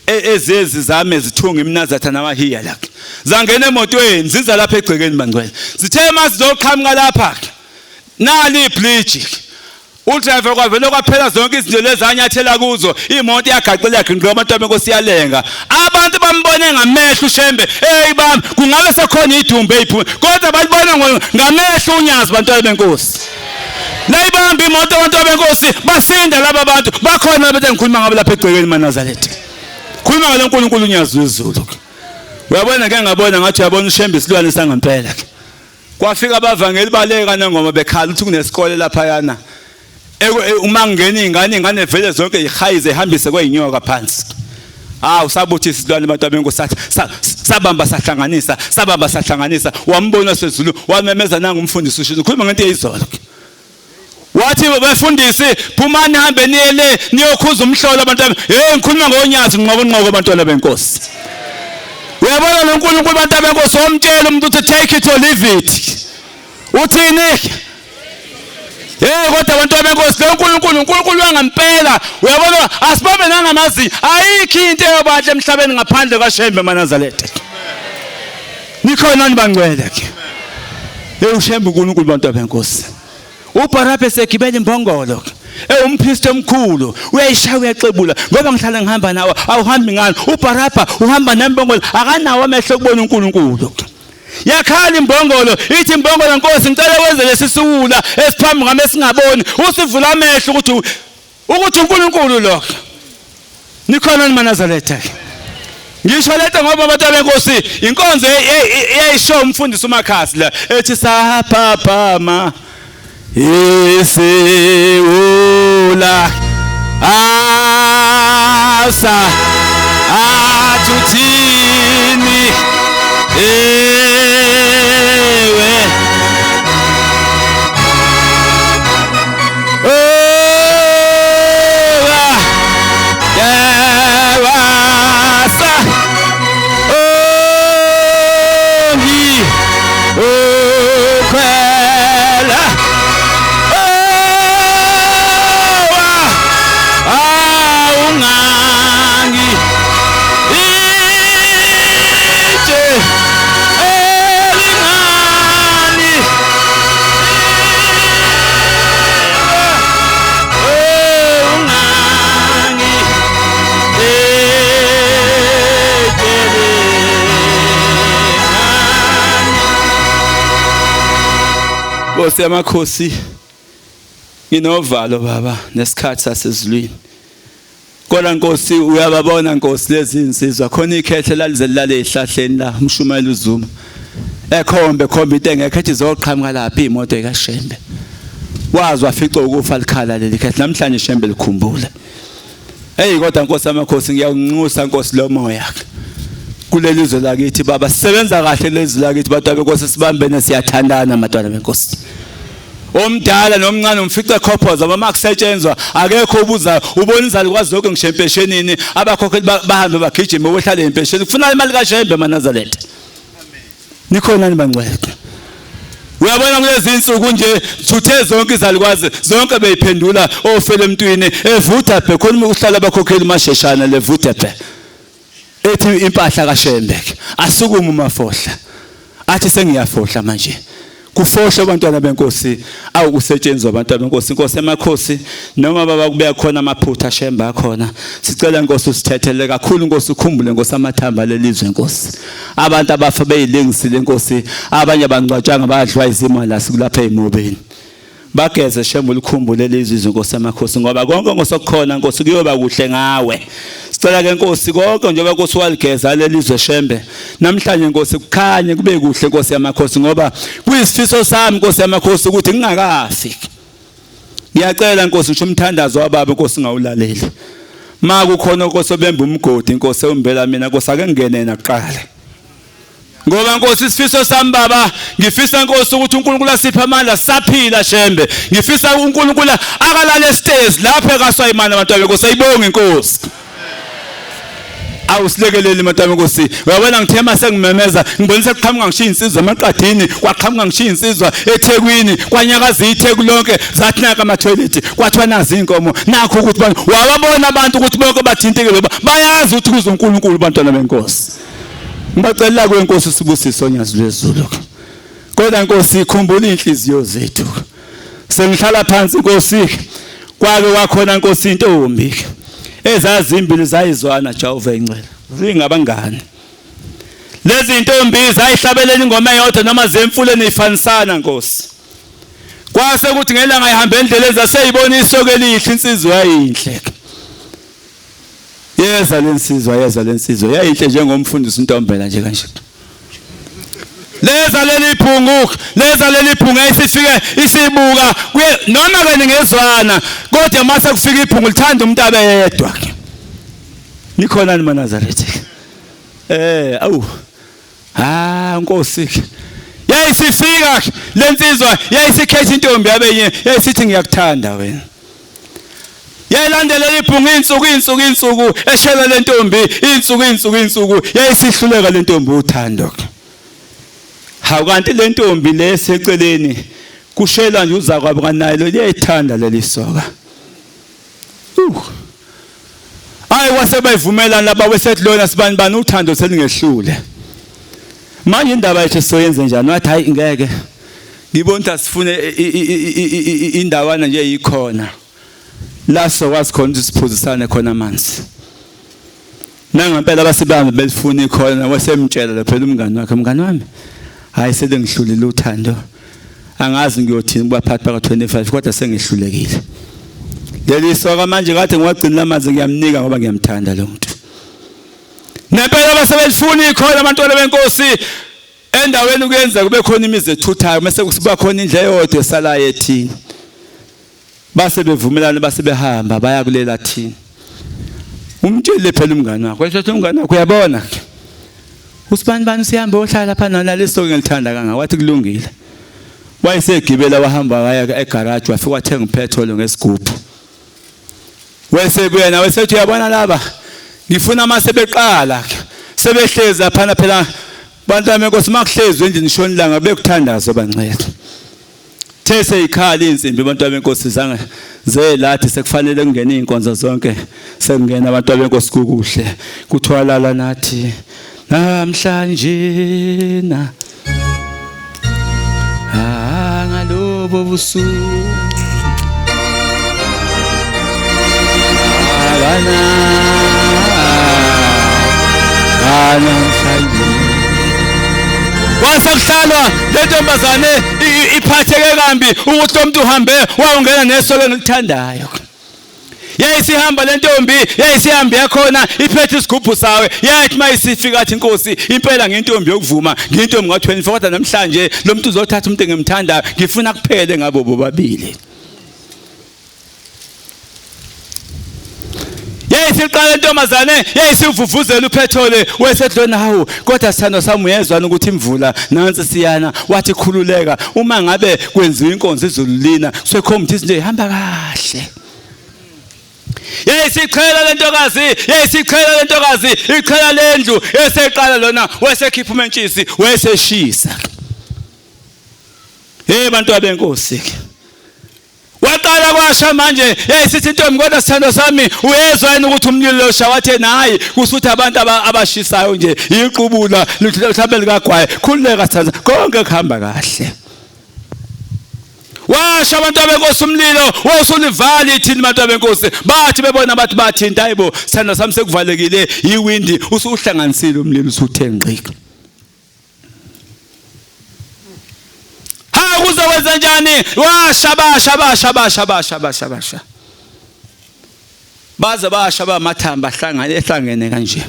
ezezi zami ezithunga imnazatha namahiya lakhe zangena emotweni ziza lapha egcekeni bangcwele zithe masizoqhamuka lapha nali ibridge. Udriver kwavele kwaphela zonke izinto lezi anyathela kuzo, imoto iyagaqela yaginqika abantu benkosi iyalenga. Abantu bambone ngamehlo uShembe, hey bami kungabe sekhona idumbe eyiphuma, kodwa balibona ngamehlo unyazi bantwana benkosi. Layibamba imoto abantu benkosi basinda laba bantu bakhona bethe ngikhuluma ngabo lapha egcekeni maNazaretha. Khuluma ngalo nkulunkulu unyazi wezulu. Uyabona ngeke ngabona ngathi uyabona uShembe isilwane sangempela ke. Kwafika abavangeli baleka nangoma bekhala ukuthi kunesikole laphayana. Uma kungena iy'ngane, iy'ngane vele zonke yihayize ihambise kwey'nyoka phansi. Hawu sabuthi isilwane abantu abenkosi sathi sabamba sahlanganisa, sabamba sahlanganisa, wambona sezulu wamemeza nanga umfundisi usho ukhuluma ngento eyizolo. Wathi bafundisi phumani hambe niye le niyokhuza umhlolo abantu. Hey ngikhuluma ngonyazi nqoko nqoko abantwana benkosi. Uyabona lo nkulunkulu abantu abenkosi wamtshela umuntu uthi take it or leave it. Uthini? Hey kodwa abantu abenkosi lo nkulunkulu uNkulunkulu wangempela uyabona asibambe nangamazinyo ayikho into eyobahle emhlabeni ngaphandle kaShembe maNazaretha. Nikhona nibangcwele ke. Hey uShembe uNkulunkulu bantu abenkosi. UBharabha esegibela imbongolo ewumpristi omkhulu uyayishaya uyaxebula ngoba ngihlala ngihamba nawe awuhambi ngani uBharabha uhamba nembongolo akanawo amehlo okubona uNkulunkulu. Yakhala imbongolo ithi imbongolo Nkosi ngicela wenze lesi siwula esiphambi kwami esingaboni usivula amehlo ukuthi ukuthi uNkulunkulu lo. Nikhona ni maNazaretha ke. Ngisho lento ngoba abantu benkosi inkonzo eyayisho umfundisi uMakhasi la ethi saphaphama isiwula asa athuthini ewe Nkosi yamakhosi nginovalo baba nesikhathi sasezulwini. Kodwa Nkosi uyababona Nkosi lezi insizwa khona ikhehle lalize lilale ehlahleni la umshumayela uZuma. Ekhombe khombe into engekho ethi izoqhamuka lapha imoto ekaShembe. Wazi wafica ukufa likhala leli khehle namhlanje Shembe likhumbula. Hey kodwa Nkosi amakhosi ngiyakunxusa Nkosi lo moya. Kuleli zwe lakithi baba sisebenza kahle lezi lakithi bantu benkosi sibambene siyathandana madwana benkosi. Omdala nomncane umfica ekhophoza uma kusetshenzwa akekho ubuzayo ubona izalukwazi zonke ngisho empeshenini abakhokheli bahambe bagijime wehlale empesheni kufuna imali kaShembe maNazaretha. Nikhona ni bangcwele. Uyabona kulezi insuku nje thuthe zonke izalukwazi zonke beyiphendula ofele emntwini evutha bhe khona uhlala abakhokheli masheshana levutha bhe. Ethi impahla kaShembe asukume umafohla athi sengiyafohla manje kufohle abantwana benkosi awukusetshenzwa abantwana benkosi inkosi emakhosi noma baba kubeka khona amaphutha Shembe akhona sicela inkosi usithethele kakhulu inkosi ukhumbule inkosi amathamba lelizwe inkosi abantu abafa beyilengisile inkosi abanye abangcwatshanga badliwa izimo la sikulapha ezimobeni Bageze Shembe ulikhumbule lezi izwi Nkosi yamakhosi ngoba konke ngosokukhona Nkosi kuyoba kuhle ngawe. Sicela ke Nkosi konke njengoba Nkosi waligeza lelizwe Shembe. Namhlanje Nkosi kukhanye kube kuhle Nkosi yamakhosi ngoba kuyisifiso sami Nkosi yamakhosi ukuthi ngingakafi. Ngiyacela Nkosi ngisho umthandazo wababa Nkosi ngawulaleli. Ma kukhona Nkosi obemba umgodi Nkosi ewumbela mina Nkosi ake ngingene yena kuqala. Ngoba Nkosi isifiso sami baba ngifisa Nkosi ukuthi uNkulunkulu asiphe amandla saphila Shembe ngifisa uNkulunkulu akalale stairs lapho ekaswayimana abantu benkosi ayibonge inkosi awusilekeleli abantu benkosi uyabona ngithema sengimemeza ngibonisa kuqhamuka ngishiya insizwa emaqadini kwaqhamuka ngishiya insizwa eThekwini kwanyakaza iTheku lonke zathi naka ama toilet kwathiwa nazi inkomo nakho ukuthi wababona abantu ukuthi bonke bathintekile bayazi ukuthi kuzoNkulunkulu bantwana benkosi Ngibacela kuwe Nkosi sibusiso nyazi lwezulu. Kodwa Nkosi ikhumbula inhliziyo zethu. Sengihlala phansi Nkosi. Kwake kwakhona Nkosi intombi ezazimbili zayizwana Jehova ingcwele. Zingabangani. Lezi ntombi zayihlabelela ingoma eyodwa noma zemfuleni ifanisana Nkosi. Kwase kuthi ngelanga ihamba endleleni zaseyibona isoke elihle insizwa yayinhle. Yeza lensizwa yeza lensizwa yayinhle njengomfundisi uNtombela nje kanje. Leza leli phungu leza leli phungu ayisifike isibuka kuye noma ke ningezwana kodwa mase kufika iphungu lithanda umuntu abe yedwa ke. Nikhona ni maNazaretha. Eh awu Ah Nkosi. Yayisifika lensizwa yayisikhetha intombi yabenye yayisithi ngiyakuthanda wena. Yayilandelela ibhungu insuku insuku insuku eshela lentombi insuku insuku insuku yayisihluleka lentombi uthando. Hawu kanti lentombi leseceleni kushela nje uzakwabo kanaye lo liyayithanda leli soka. Hayi wase bayivumelana laba wesethi lona sibani bani uthando selingehlule. Manje indaba yethu soyenze njani? Wathi hayi ngeke. Ngibona ukuthi asifune indawana nje yikhona. La sokwazi khona ukuthi siphuzisane khona amanzi. Nangempela basibambe belifuna ikhona wasemtshela phela umngani wakhe mngani wami. Hayi selengihlulile uthando. Angazi ngiyothini kubaphathi baka 25 kodwa sengihlulekile. Leli soka manje kade ngiwagcina amanzi ngiyamnika ngoba ngiyamthanda lo muntu. Nempela basebelifuna ikhona abantwana benkosi endaweni kuyenza kube khona imizi ethuthayo mase kusiba khona indle eyodwa esalayo ethini. Base bevumelana base behamba baya kulela thini. Umtshele phela umngane wakho. Wesho umngane wakho uyabona ke. Usibani bani usihamba ohlala lapha nalesi ngilithanda kangaka wathi kulungile. Wayesegibela wahamba waya egarage wafika wathenga upetrol ngesigubhu. Wesebuya nawe sethi uyabona laba ngifuna mase beqala sebehlezi laphana phela bantu bami Nkosi makuhlezi endlini shona ilanga bekuthandazo bancela. The seyikhala insimbi abantu benkosi zange zelathi sekufanele kungene izinkonzo zonke sekungena abantu benkosi kukuhle kuthiwa lala nathi namhlanje na ah ngalobo busuku akana namhlanje kwase kuhlalwa le ntombazane iphatheke kambi ukuthi lo muntu uhambe wawungena nesolo engilithandayo. Yayisihamba le ntombi yayisihambe yakhona iphethe isigubhu sawe yathi mayisifika athi inkosi impela ngintombi yokuvuma ngintombi nga24 kodwa namhlanje lo muntu uzothatha umuntu engimthandayo ngifuna kuphele ngabo bobabili. Yayisiqala intombazane yayisivuvuzela uphethole wesedlona hawu kodwa sithando sami uyezwana ukuthi imvula nansi siyana wathi khululeka uma ngabe kwenziwa inkonzo izulu lina sekhomba ukuthi izinto ihamba kahle. Yayisichela lentokazi yayisichela lentokazi ichela lendlu eseqala lona wesekhipha umentshisi weseshisa. Hey bantu abenkosi waqala kwasha manje yayisithi intombi kodwa sithando sami uyezwa yini ukuthi umlilo losha wathi hayi kusuthi abantu abashisayo nje iqubula mhlawumbe likagwaye khululeka sithando konke kuhamba kahle. Washa abantu abenkosi umlilo wawusulivali ithini abantu abenkosi bathi bebona bathi bathinta hayibo sithando sami sekuvalekile iwindi usuhlanganisile umlilo usuthe ngqi. Ha kuzokwenza njani? Washa basha basha basha basha basha basha. Baze basha bamathamba ahlangane ehlangene kanje.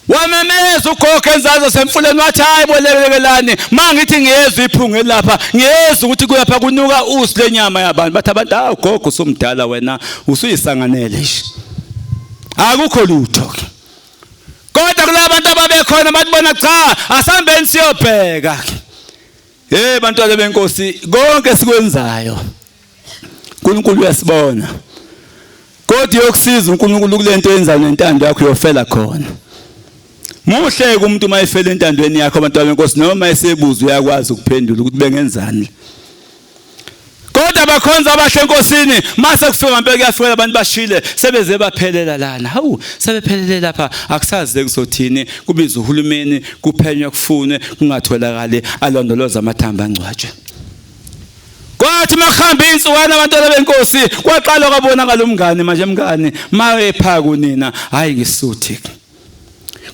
Wamemeza ugogo enzazo semfuleni wathi hayi bolelekelani mangithi ngiyezwa iphunga elapha ngiyezwa ukuthi kulapha kunuka usi lenyama yabantu bathi abantu hawu gogo usumdala wena usuyisanganele nje. Akukho lutho. Kodwa kulabantu ababekhona bathi bona cha asihambeni siyobheka. Hey bantwana benkosi konke sikwenzayo uNkulunkulu uyasibona. Kodwa uyokusiza uNkulunkulu kulento yenza nentando yakho uyofela khona. Muhle umuntu uma efela entandweni yakho abantwana benkosi noma esebuza uyakwazi ukuphendula ukuthi bengenzani. Kodwa bakhonza abahle enkosini mase kufika ngempela kuyafika abantu bashile sebeze baphelela lana. Hawu sebephelele lapha akusazi kuzothini kubiza uhulumeni kuphenywe kufunwe kungatholakali alondoloza amathamba angcwatshwe. Kwathi makuhamba insukwana abantwana benkosi kwaqala kwabonakala umngane manje mngane maye kunina hayi ngisuthi.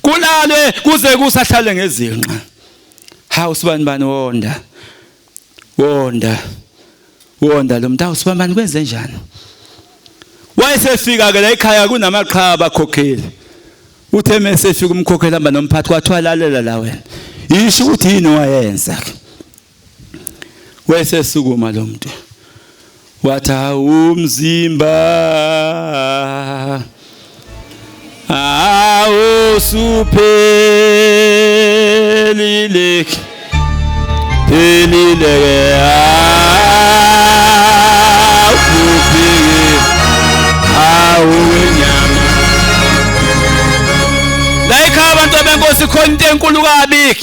Kulalwe kuze kusahlale ngezinqa. Hawu sibani bani wonda. Wonda. Wonda lo mntu sibani bani kwenze njani? Wayesefika ke la ekhaya kunamaqhaba akhokheli. Uthe mesefika umkhokheli hamba nomphathi kwathiwa lalela la wena. Yisho ukuthi yini wayenza ke. Wayesesukuma lo muntu. Wathi umzimba awusuphelile phelile ke awuphike awunyama la ekhaya abantu benkosi khona into enkulu kabi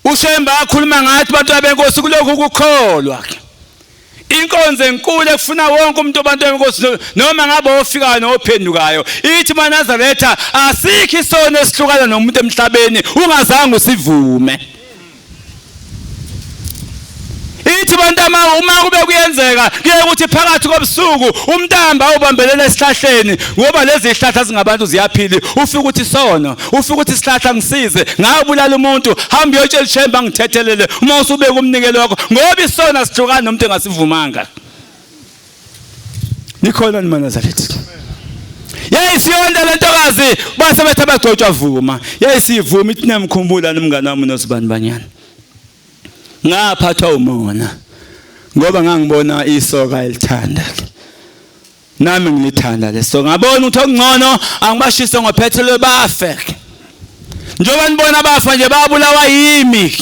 uShembe akhuluma ngathi abantu benkosi kulokhu kukholwa inkonzo enkulu ekufuna wonke umuntu abantu benkosi noma ngabe ofikayo nophendukayo ithi maNazaretha asikho isono esihlukana nomuntu emhlabeni ungazange usivume. Ithi bantu uma kube kuyenzeka kuye ukuthi phakathi kobusuku umntamba awubambelela esihlahleni ngoba lezi zihlahla zingabantu ziyaphila ufika ukuthi sono ufika ukuthi isihlahla ngisize ngabulala umuntu hamba uyotshela uShembe angithethelele uma usubeka umnikelo wakho ngoba isona sihlukana nomuntu engasivumanga. Nikhona ni maNazaretha. Yayisiyonda lentokazi base bethe bagcotshwa vuma. Yayisivuma ithi namkhumbula nomngane wami nosibani banyana. Ngaphathwa umona ngoba ngangibona isoka elithanda. Nami ngilithanda leso. Ngabona ukuthi okungcono angibashise ngophethelo bafe. Njengoba nibona bafa nje babulawa yimi.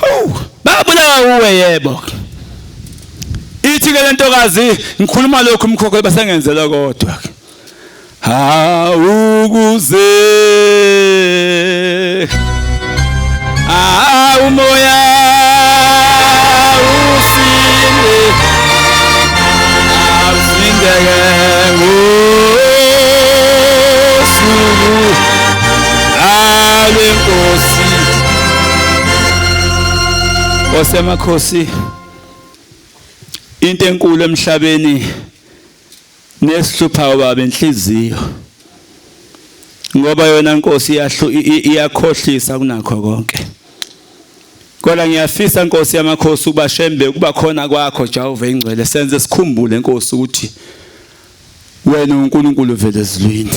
Oh, babulawa uwe yebo. Ithi ke lentokazi ngikhuluma lokhu umkhokho basengenzela kodwa. Ha ukuze ah umoya usinde usindeke ngosuku alenkosi osemakhosi. Into enkulu emhlabeni nesihluphayo baba inhliziyo ngoba yona Nkosi iyakhohlisa kunakho konke. Kodwa ngiyafisa Nkosi yamakhosi ukuba Shembe kuba khona kwakho Jehova ingcwele senze sikhumbule Nkosi ukuthi wena uNkulunkulu vele ezulwini.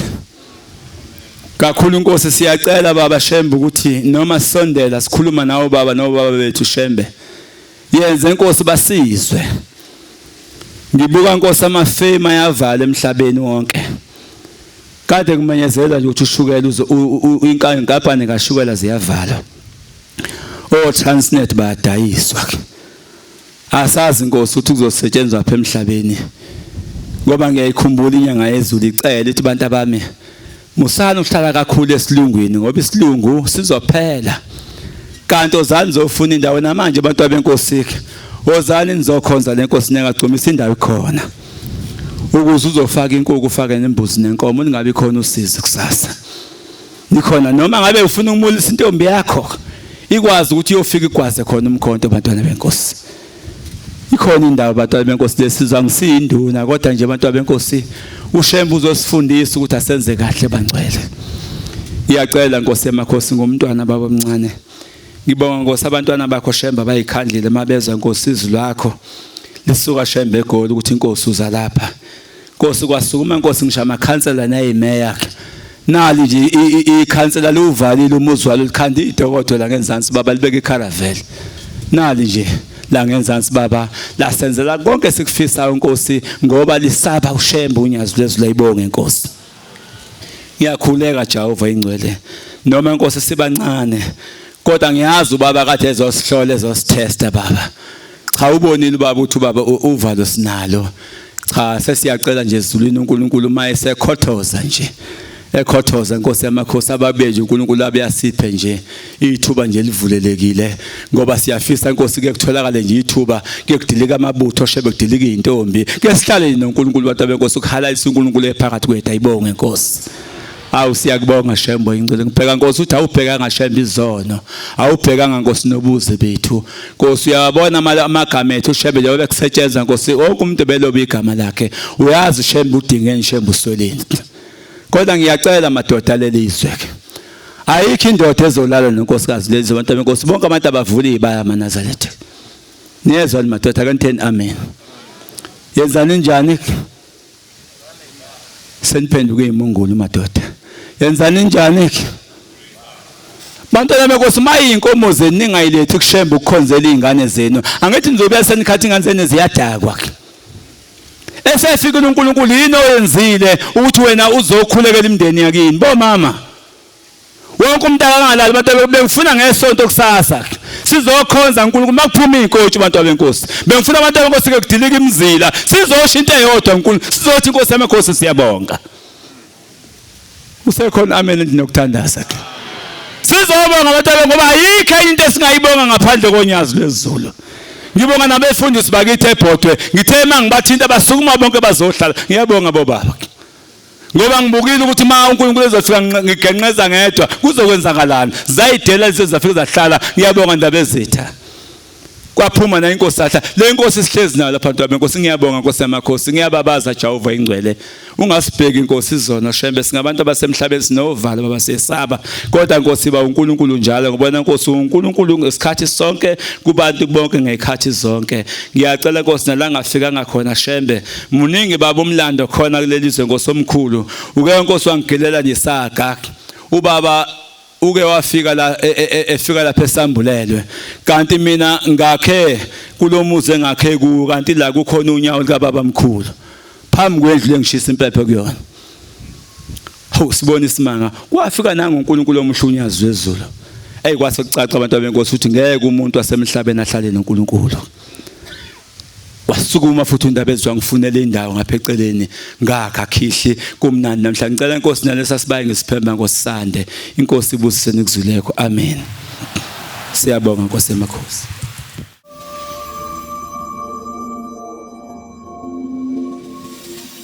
Kakhulu Nkosi siyacela baba Shembe ukuthi noma sisondela sikhuluma nawe baba nobaba bethu Shembe yenze Nkosi basizwe. Ngibuka Nkosi amafema ayavala emhlabeni wonke. Kade kumenyezelwa nje ukuthi ushukela uze inkampani kashukela ziyavalwa. O Transnet bayadayiswa. Asazi Nkosi ukuthi kuzosetshenzwa pha emhlabeni. Ngoba ngiyayikhumbula inyanga yezulu icela ithi bantu abami musani ukuhlala kakhulu esilungwini ngoba isilungu sizophela. Kanti ozani zofuna indawo namanje abantu abenkosi ozani nizokhonza lenkosi nengagcumisa indawo ikhona. Ukuze uzofaka inkukhu ufake nembuzi nenkomo ningabi khona usizi kusasa. Nikhona noma ngabe ufuna ukumulisa intombi yakho ikwazi ukuthi iyofika igwaze khona umkhonto bantwana benkosi. Ikhona indawo bantwana benkosi lesizwa ngisinduna kodwa nje bantwana benkosi uShembe uzosifundisa ukuthi asenze kahle bangcwele. Iyacela Nkosi emakhosi ngomntwana baba omncane. Ngibonga Nkosi abantwana bakho Shembe abayikhandlile mabezwa Nkosi izwi lakho lisuka Shembe eGoli ukuthi inkosi uza lapha. Nkosi kwasukuma Nkosi ngisho amakhansela nayimeya. Nali nje ikhansela liwuvalile umuzi walo likhanda idokodo la ngenzansi baba libeka ikharaveli. Nali nje la ngenzansi baba lasenzela konke sikufisayo Nkosi ngoba lisaba uShembe unyazi lwezulu ayibonge Nkosi. Ngiyakhuleka Jehova ingcwele noma Nkosi sibancane kodwa ngiyazi ubaba kade ezosihlola ezositesta baba. Cha ubonile ubaba ukuthi ubaba uvalo sinalo. Cha sesiyacela nje ezulwini uNkulunkulu uma esekhothoza nje ekhothoza Nkosi yamakhosi ababe nje uNkulunkulu abeyasiphe nje ithuba nje livulelekile ngoba siyafisa Nkosi ke kutholakale nje ithuba ke kudilika amabutho shebe kudilika izintombi ke sihlale noNkulunkulu bantu benkosi ukuhalalisa uNkulunkulu ephakathi kwethu ayibonge Nkosi. Awu siyakubonga Shembe ingcwele ngibheka Nkosi uthi awubhekanga Shembe izono awubhekanga Nkosi nobuze bethu Nkosi uyabona amagama ethu Shembe njengoba bekusetshenzwa Nkosi wonke umuntu beloba igama lakhe uyazi Shembe udingeni Shembe usweleni kodwa ngiyacela madoda lelizwe ke ayikho indoda ezolala nonkosikazi lezi abantu benkosi bonke abantu abavula izibaya amaNazaretha niyezwa madoda kanitheni amen yenzani njani Seniphenduke imungulu madoda. Yenzani njani ke? Bantwana benkosi mayinkomo zenu ningayilethi kushembe ukukhonzela izingane zenu. Angithi nizobuya senikhathi ingane zenu ziyadakwa ke. Esefika uNkulunkulu yini oyenzile ukuthi wena uzokhulekela imindeni yakini bomama. Wonke umuntu akangalali abantu bengifuna ngesonto kusasa sizokhonza uNkulunkulu makuphuma izinkotshi abantu abenkosi bengifuna abantu abenkosi ke kudilika imizila sizosho into eyodwa uNkulunkulu sizothi inkosi yamakhosi siyabonga usekhona amen endlini yokuthandaza ke sizobonga abantu ngoba ayikho into esingayibonga ngaphandle konyazi lwezulu ngibonga nabefundisi bakithi ebhodwe ngithe mangibathinta basukuma bonke bazohlala ngiyabonga bobaba ngoba ngibukile ukuthi uma uNkulunkulu ezofika ngigenqeza ngedwa kuzokwenzakalani zayidela lezi zafika zahlala ngiyabonga ndaba ezitha kwaphuma na inkosi sahla le nkosi sihlezi nayo lapha ntobe inkosi ngiyabonga nkosi yamakhosi ngiyababaza Jehova ingcwele ungasibheki inkosi izona shembe singabantu abasemhlabeni sinovalo baba siyesaba kodwa nkosi ba uNkulunkulu njalo ngibona nkosi uNkulunkulu ngesikhathi sonke kubantu bonke ngekhathi zonke ngiyacela nkosi nala ngafika ngakhona shembe Muningi baba umlando khona kuleli zwe Nkosi omkhulu. Uke Nkosi wangigilela nje isaga. Ubaba uke wafika la e, e, e, efika lapha esambulelwe. Kanti mina ngakhe kulomuzi engakhe kuwo kanti la kukhona unyawo lika baba mkhulu. Phambi kwendlu engishisa impepho kuyona. Hawu sibona isimanga. Kwafika nangu uNkulunkulu omuhlunyazi wezulu. Ey kwase kucaca abantu abenkosi ukuthi ngeke umuntu wasemhlabeni ahlale noNkulunkulu. Wasukuma futhi uNdabezwa ngifunela indawo ngapha eceleni ngakha khihli kumnandi namhla ngicela inkosi nalesa sibaye ngisiphemba ngosande inkosi ibusise nikuzwilekho amen siyabonga nkosi emakhosi.